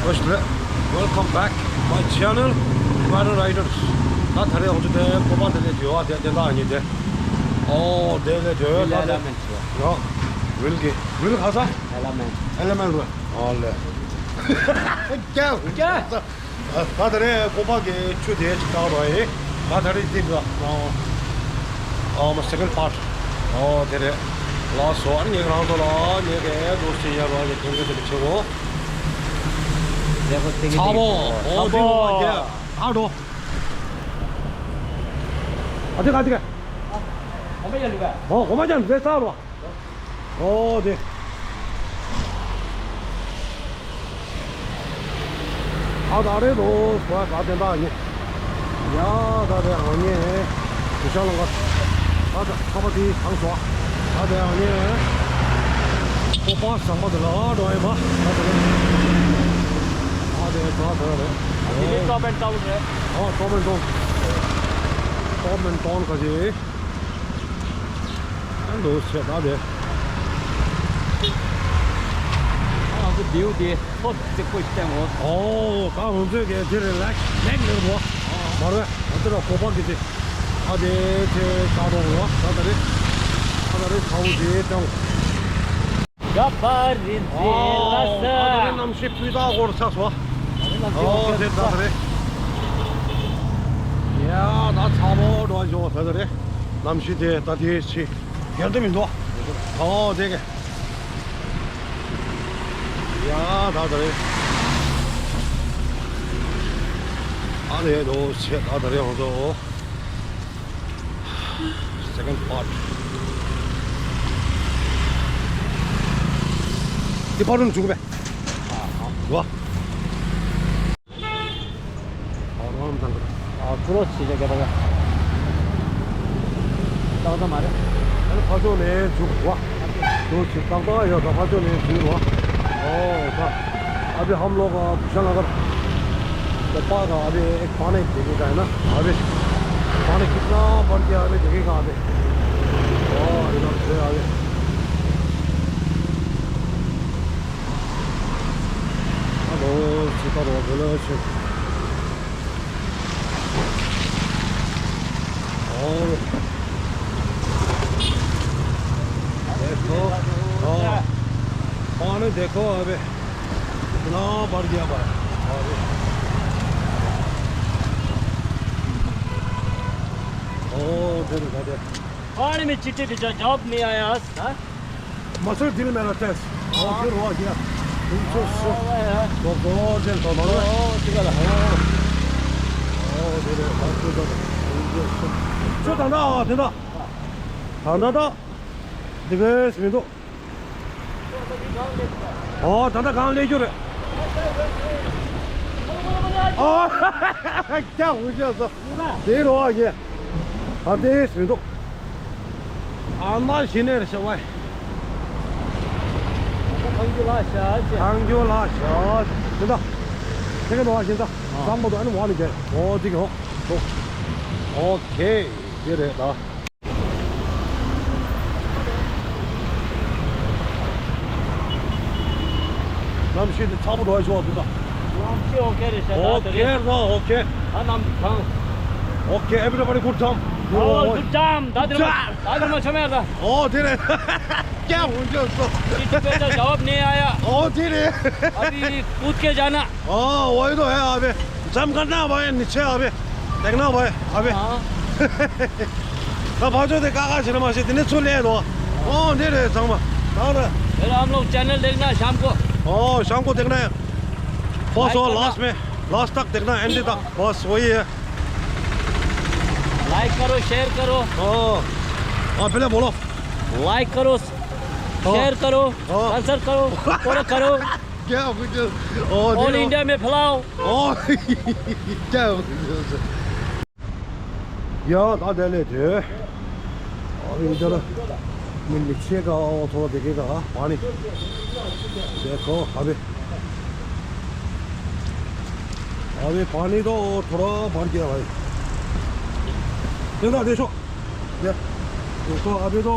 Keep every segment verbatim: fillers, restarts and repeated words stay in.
Welcome back my channel, Rider Riders. ད་ད་རེས་ང་ཚོ་དེ་ཀོ་པ་དེ་ལས་དེ་བ་དེ་དེ་འདྲ་ཉིད་དེ། ཨོ་དེ་ལས་དེ་ད་དེ། Elements. ཡོ། ཝིལ་གི་ཝིལ་ཁ་ས། Elements. Elements. ཨོ་ལེ། ཀྱ་ཀྱ། ད་ད་རེས་ཀོ་པ་གི་ཆུ་དེ་ཅིག་བཏང་རོགས་ཡིན། ད་ད་རེས་འདི་ག་ཨོ་མ་second part. ཨོ་དེ་རེད། ལགས་སོ། ཨ་ནི་ངས་རང་ཚོ་ལ་ངས་གས་འགྲོ་སྲིད་ཡ་རོགས་ཀྱི་དོན་དག་དེ་ཆེ་བོ། ཚ་བོ། ཨོ་དེ་ཀོ་པ་གི་ཨ་འགྲོ། ཨ་དེ་ག་དེ་ག་ཨོ་གོ་མ་ཅང་འདྲེ་ཚ་རོ། ཨོ་དེ། ཨ་ད་རེད་དོ། ས་ག་དེ་འདྲ་ཉེ། ཡ་ད་དེ་ཨ་ཉེ། དུ་ཤ་ལང་ག་ད་ད་ཁ་པ་དེ་ཐང་སོ། ད་དེ་ཨ་ཉེ། ཀོ་པ་ཟམ་པ་དེ་ལ་འགྲོ་ཡིན་པ། ད་དེ་རེད། ཨ་དེ་ད་དེ་རེད། དེ་ནི་Top and Town རེད། ཨོ་Top and Town། Top and Town ག་ཅི། ཨ་འདུག་བྱས་ད་དེ། ཨ་ང་ཚོ་བིའུ་དེ་ཚོ་རྩེ་ཁོ་ཞིག་བསྟན་འོང་། ཨོ་ད་ང་ཚོས་གས་དེ་རེད། ལེགས་ལེགས་ལེགས་བོ། མ་རེད། ང་ཚོ་ལ་གོ་པ་གི་དེ། ཨ་དེ་དེ་ད་རོགས་བོ་ད་ད་རེད། ད་ད་རེད་ཚ་བོ་དེ་བསྟན་འོང་། ག་པར་རི་འཛིན་ལ་ས། ཨོ་ད་དེ་གནམ་གཤིས་སྤུས་དག་སྐོར་ཆགས་སོ། ཨོ་དེ་ད་ད་རེད། ཡ་ད་ཚ་བོ་འགྲོ་བ་ཞོག་ད་ད་རེད། གནམ་གཤིས་དེ་ད་དེ་ཆེ། རྒྱལ་དུ་མི་འདུག་ཨོ་དེ་ག་ཡ་ད་ད་རེད། ཨ་རེ་རོ་ཆེ་ད་ད་རེད་ཧོ་དོ། Second part. འདི་ཕ་རུང་འཇུག་པས། ཨ་ཨ། ཨ་ཁུ་རོ་ཆེ་ཆེ་ག་པ་ག་ཏག་ཏག་མ་རེད། ཨ་ནི་ཕ་ཕྱོགས་ནས་འཇུག་བ། འདུག་ཅིག་ཏག་ཏག་ཡོད་ད་ཕ་ཕྱོགས་ནས་འཇུག་བ། ཨོ་ད། अभी हम लोग भूषण नगर कोपा का अभी एक पानी देखेगा है ना। अभी पानी कितना बढ़ गया अभी देखेगा अभी। ओ इधर से अभी। हेलो सीता रोड। और देखो, हाँ, पानी देखो अभी। इतना बढ़ गया भाई। अभी। ओ, दिल का दिल। पानी में चींटी भी जा-, जवाब नहीं आया आज, हाँ? मसूर दिल मेरा टेस्ट। और फिर हुआ क्या? तुम तो सो-, हाँ, यार। तो दो दिन तो मारो। ओ, ठीक है, हाँ। ओ, दे दे, बात तो दो। ཚོ་ད་ལྟ་ཨ་དེ་ད། ད་ལྟ་ད། འདི་གས་མི་འདུག་ཨོ་ད་ལྟ་གང་སླེབས་རྒྱུ་རེད། ཨོ་ཀྱ་འུ་ཅག་ཚོ་དེ་རོ་ཨ་ཡེ། ད་དེ་མི་འདུག་ཨ་མ་གཞི་ནས་རེད་ཤག་བ། ཁང་རྒྱུ་ལ་ཤག་ཅེ། ཁང་རྒྱུ་ལ་ཤག་དེ་འདྲ། དེ་ག་འགྲོ་བ་ཞིག་ད། བཟང་པོ་འདུག་ཨ་ནི་བ་ནི་རྒྱལ་ཨོ་ཅིག་ཧོ། ཨོ་ཁེ། དེ་རེད་ད། གནམ་གཤིས་འདི་ཚ་པོ་འགྲོ་ཡ་ཆོག་འདུག་ད། གནམ་གཤིས་ཨོ་ཁེ་རེད་ཤག་ད་ཨོ་ཁེ་རེད། ཨོ་ཁེ། ད་གནམ་གང་། ཨོ་ཁེ། Everybody good time. ཨོ་good time. ད་དེ་ད་དེ་མ་ཆོ་མེད་ད། ཨོ་དེ་རེད། ཀྱ་འུ་ཅག་ཚོ། ཅི་ཅི་པེ་ད་ཇ་བབ་ནེ་ཨ་ཡ། ཨོ་དེ་རེད། ཨ་བི་ཀུད་ཀེ་ཇ་ན། ཨོ་ཝའི་དོ་ཧེ་ཨ་བེ། ཇམ་ཁ་ན་བ་ཡ་ནི་ཆེ་ཨ་བེ། དེག་ན་བ་ཡ་ཨ་བེ། ཨ། ད་ཕ་ཆོས་དེ་ཀ་ཀ་བྱེད་ན་མ་བྱེད་དེ་ནི་ཚུར་ལས་དོ། ཨོ་འདི་རེད་ཚང་མ། ད་རེད། मेरा हम लोग चैनल देखना शाम को। ओ शाम को देखना है। फर्स्ट और लास्ट में, लास्ट तक देखना, एंड तक। बस वही है। लाइक करो, शेयर करो। ओ। हाँ पहले बोलो। लाइक करो, शेयर करो, हाँ। कंसर्ट करो, फॉलो करो। क्या कुछ। ओ ऑल इंडिया में फैलाओ। ओ क्या कुछ। या दा दे लेते। अभी इधर मिल नीचे का वो थोड़ा देखेगा पानी। देखो अभी, अभी पानी तो थोड़ा बढ़ गया भाई। देखो, देखो। देखो अभी तो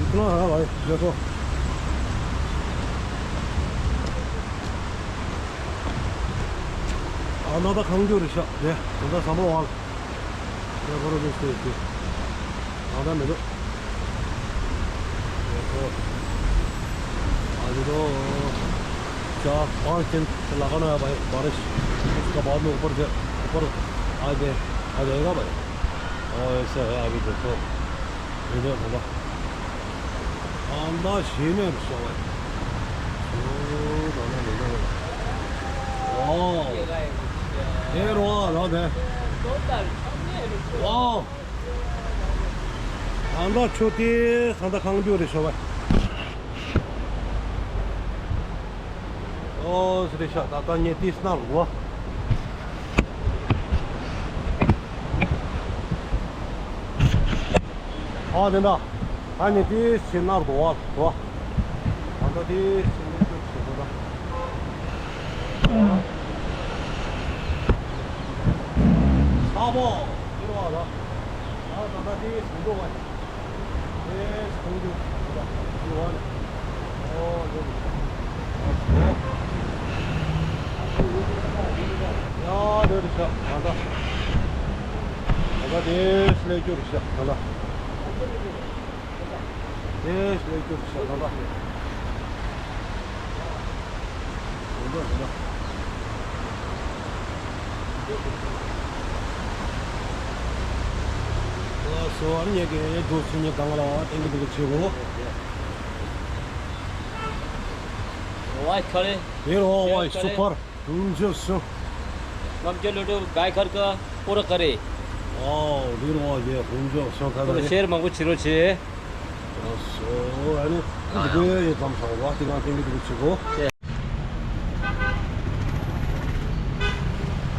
इतना है भाई। देखो। ད་ལྟ་ཁང་རྒྱུ་རེད་ཤག་དེ་ད་ལྟ་ཟམ་པ་བར། དེ་ཁོ་ར་དེ་སྟེ་དེ། ད་ལྟ་མི་འདུག་དེ་ཁོ། ཨ་ཇི་དོ། ཅ་པང་ཅན་ལ་ཀ་ན་ཡ་བ་བ་རེ་ཤི། ཨིས་ཀ་བ་ནོ་ཨུ་པར་ཇ་ཨུ་པར། ཨ་ཇེ་ཨ་ཇེ་ག་བ། ཨོ་ཨེ་སེ་ཧེ་ཨ་བི་དེ་ཁོ། དེ་ནས་ད་ལྟ། ད་ལྟ་ཞེ་ནས་རུ་ཤོག་བས། ཤོག་ད་ལྟ་མི་འདུག་ཝའོ། དེ་རུ་བ་ར་དེ། ཝའོ། ད་ལྟ་ཆུ་དེ་ད་ལྟ་ཁང་རྒྱུ་རེ་ཤོག་བས། ཨོ་སི་རེ་ཤ་ད་ལྟ་ཉེ་དེ་སྣང་རུ་བ། ཨ་དེ་འདྲ། ཨ་ནི་དེ་ཕྱིར་ནར་དོ་བ་དོ། ཨ་ད་དེ་ཕྱིར་ནི་ཅུག་ཞིག་དོ་ད། ས་བོ་དེ་རུ་བ་ད། ཨ་ད་ད་དེ་ཟིན་དོ་བ། དེ་ཟིན་དོ་ད་དེ་བ་ནི། ཨོ་དེ་རུ་ཤ། ཡ་དེ་རུ་ཤ་ད་ད། ད་ད་དེ་སླེབས་རྒྱུ་རེད་ཤག་ད་ལ། དེ་སླེབས་རྒྱུ་རེད་ཤག་ད་ལ། འོ་འདྲ་འོ་འདྲ། ལགས་སོ། ཨ་ནི་ངས་ཀྱི་འགྲོ་ཚུལ་ཉེ་གང་ལ་བ་ཏན་གི་འདུག་གི་བྱེད་གོ། वाह करे। ये रहा वाह, सुपर। रुम जो सो। हम जो लड्डू गाय घर का पूरा करे। वाह, ये रहा ये रुम जो सो का तो शेर मांगो छिरो छे। सो, अरे, ये ये कम सा वाह, तिना तिंग तिंग छिरो।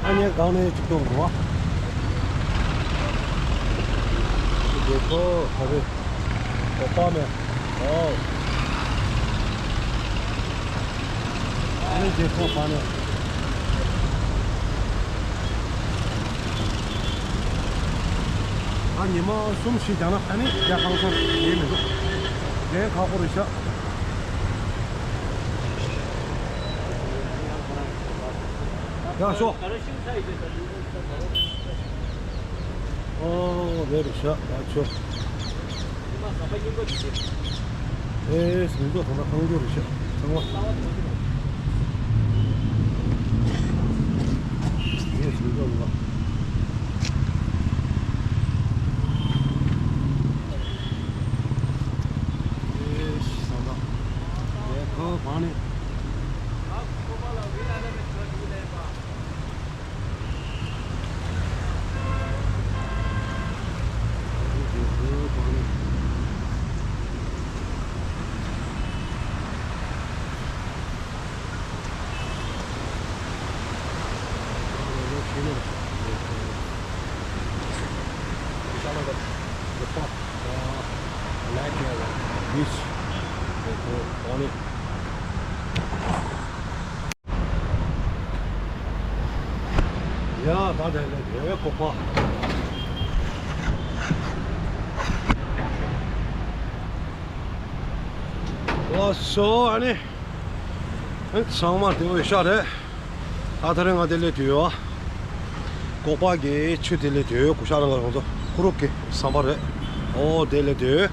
ཨ་ནི་སྒང་ནས་གཅིག་གཏོང་དགོས། འདི་ཁོ་ཧ་རེ། ཨོ་པ་མེ། ཨོ། ཨ་ནི་འདི་ཁོ་པ་མེ། ཨ་ཉི་མ་གསུམ་བཞི་རྒྱག་ན་ཨ་ནི་རྒྱ་ཁང་ཚང་ཡེ་མི་འདུག་ལན་ཁག་པོ་རེད་ཤག་ཡ་ཤོག་ཨོ་ལེ་རེད་ཤག་ད་ཆོ། ཨེ་སི་མི་འདུག་ད་ན་ཁང་རྒྱུ་རེད་ཤག་ཚང་མ། ཨེ་སི་མི་འདུག་ལ། ཨེ་སི་ས་ད། ལེ་ཁོ་བ་ནི། ཡ་ད་དེ་ལས་དེ་བས་ཁོ་པ། ལགས་སོ། ཨ་ནི་ཚང་མ་དེ་བས་ཤ་རེད། ད་ད་རེས་ང་དེ་ལས་དུས་ཡོད། ཀོ་པ་གི་ཆུ་དེ་ལས་དུས་ཡོད་གུ་ཤ་རང་ག་རང་ཚོ་ཁུ་རུ་གི་ཟམ་པ་རེད། ཨོ་དེ་ལས་དུས།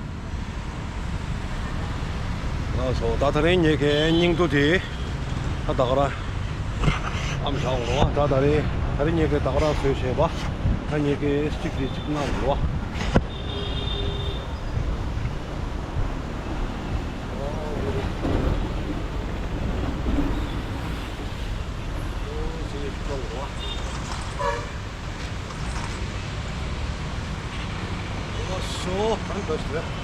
ལགས་སོ། ད་ད་རེས་ངེད་ཀྱི་སྙིང་སྡུག་དེ་ད་ད་ག་ར་ཨམ་བཞག་འོང་རོགས། ད་ད་རེས་ད་རེས་ངེད་ཀྱི་ད་ག་ར་བཟོས་བྱས་པ་ད་ངེད་ཀྱི་གཅིག་དེ་གཅིག་གནང་འོང་རོགས། ལགས་སོ། ཨ་ནི་ད་ཞིག་རེད།